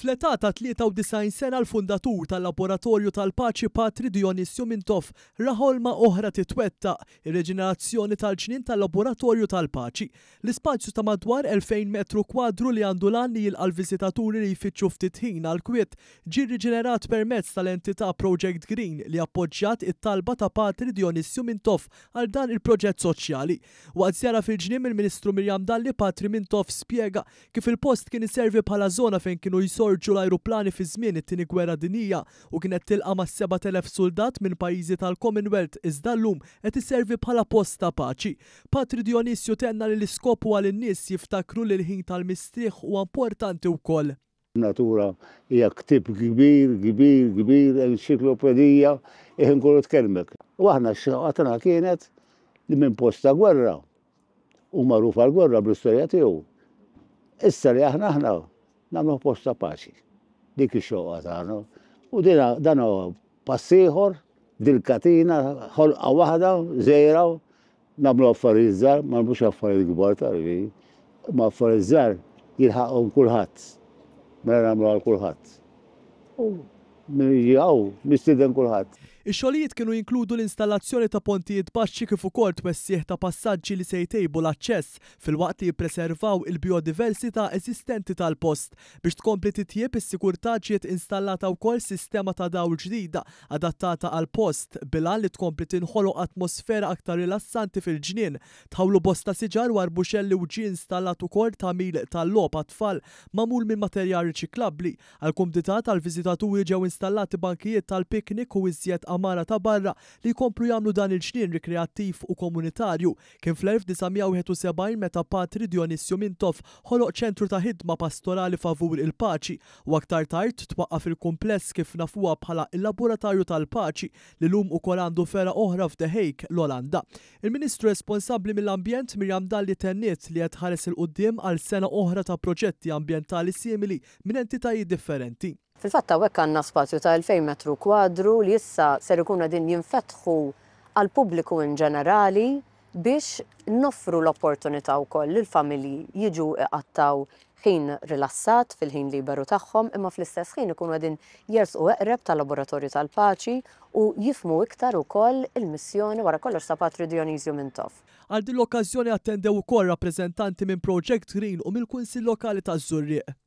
Fl-età ta' 93 sena l-fundatur tal-Laboratorju tal-Paċi Patri Dionisju Mintoff ra ħolma oħra titwettaq, ir-riġenerazzjoni tal-ġnien tal-Laboratorju tal-Paċi. L-ispazju ta' madwar 2,000 metru kwadru li għandu l-għan li jilqa' l-viżitaturi li jfittxu ftit ħin għall-kwiet ġie rriġenerat permezz tal-entità Project Green li appoġġjat it-talba ta' Patri Dionisju Mintoff għal dan il-proġett soċjali. Waqt żjara fil-ġnien mill-Ministru Miriam Dalli Patri Mintoff spjega kif il-post kien iservi bħala żona fejn kienu jsorġu l-ajruplani fi żmien it-Tieni Gwerra Dinjija u kienet tilqa' mas-7,000 suldat minn pajjiżi tal-Commonwealth iżda llum qed iservi bħala post ta' paċi. Patri Dionisju tenna li l-iskop huwa li n-nies jiftakru li l-ħin tal-mistrieħ huwa importanti wkoll. Natura hija ktieb kbir, kbir, kbir, enċiklopedija, il-ħin kollu tkellmek. U aħna x-xewqa tagħna kienet li minn post ta' gwerra Hu magħruf għall-gwerra bl-istorja tiegħu. Issa li aħna aħna nagħmluh post ta' paċi. Dik ix-xewqa tagħna. U dina dan huwa pass ieħor dil-katina ħolqa waħda żgħira nagħmlu affarijiet żgħar, ma nagħmlux affarijiet kbar tarvi, imma affarijiet żgħar jilħaqhom kulħadd. Mela nagħmlu għal kulħadd. U min jiġi hawn mistieden kulħadd. Ix-xogħlijiet kienu jinkludu l-installazzjoni ta' pontijiet baxxi kif ukoll twessigħ ta' passaġġi li se jtejbu l-aċċess filwaqt li jippreservaw il bijodiversità eżistenti tal-post. Biex tkompli titjieb is-sigurtà ġiet installata wkoll sistema ta' dawl ġdida adattata għall-post bil-għan li tkompli tinħoloq atmosfera aktar rilassanti fil-ġnien. Tħawlu bosta siġar u arbuxelli u ġie installat ukoll tagħmir tal-logħob għat-tfal magħmul minn materjal riċiklabbli. Għall-kumdità tal-viżitaturi ġew installati bankijiet tal-piknik u iżjed għamara ta' barra li jkomplu jagħmlu dan il-ġnien rikreattiv u komunitarju. Kien fl-1971 meta Patri Dionisju Mintoff ħoloq ċentru ta' ħidma pastorali favur il-paċi u aktar tard twaqqaf il-kumpless kif nafuha bħala il-Laboratarju tal-Paċi li llum ukoll għandu fergħa oħra f'The Hague, l-Olanda. Il-Ministru responsabbli mill-Ambjent Miriam Dalli tenniet li qed tħares 'il quddiem għal sena oħra ta' proġetti ambjentali simili minn entitajiet differenti. Fil-fatt hawnhekk għandna spazju ta' 2,000 metru kwadru li issa ser ikunu qegħdin jinfetħu għall-pubbliku in ġenerali biex noffru l-opportunità wkoll lill-familji jiġu iqattgħu ħin rilassat fil-ħin liberu tagħhom imma fl-istess ħin ikunu qegħdin jersqu eqreb tal-Laboratorju tal-Paċi u jifhmu iktar ukoll il-missjoni wara kollox ta' Patri Dionisju Mintoff. Għal din l-okkażjoni attendew ukoll rappreżentanti minn Project Green u mill-Kunsill Lokali taż-Żurrieq.